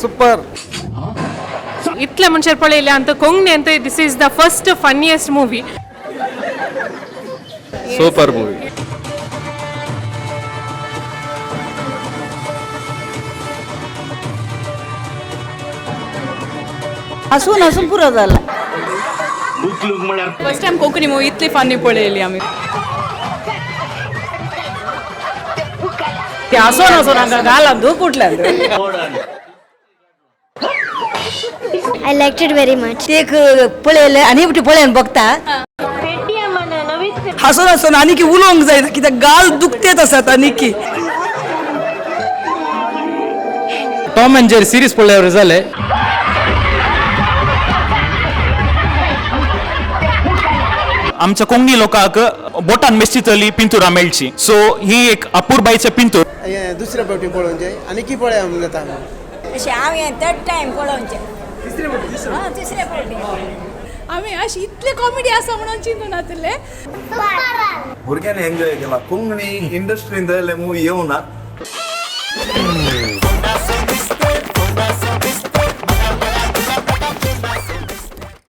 Super. ಇತ್ಲೆ ಮುಂಚೆ ಪಳೆಯಿಲ್ಲ ಅಂತ ಕೊಂಗ್ನೆ ಅಂತ. This is the first funniest movie. Super movie. हसून हसून पुरो जाला. फर्स्ट टाइम कोंकणी मूवी इतली फनी पळयली आमी. ते हसून हसून हांगा गालान दूख उठल्यान. I like it very much. ते एक पळयलें आनी एकटी पळयन बघता. हसून हसून आनी की उलोवंक जायना, कित्याक गाल दुखतेत आसात आनी की. ಟಾಮ್ ಅಂಡ್ ಜೆರಿ ಸೀರೀಸ್ ಪೊಳ್ಳೆಯವರು ಜಾಲೆ. आमच्या कोंकणी लोकांक बोटान मेस्तितली पिंतुरां मेळची. सो ही एक अपुरबायचे पिंतूर. दुसऱ्या फावटी पळोवचें आनी की पळया म्हणून जाता. अशें हांव हें थर्ड टायम पळोवचें. हां, तिसरे फावटी. आमी अशी इतले कॉमेडी आसा म्हणून चिंतून नातिल्ले. भुरग्यांनी एन्जॉय केला. कोंकणी इंडस्ट्रीन जाल्यार मुवी येवना.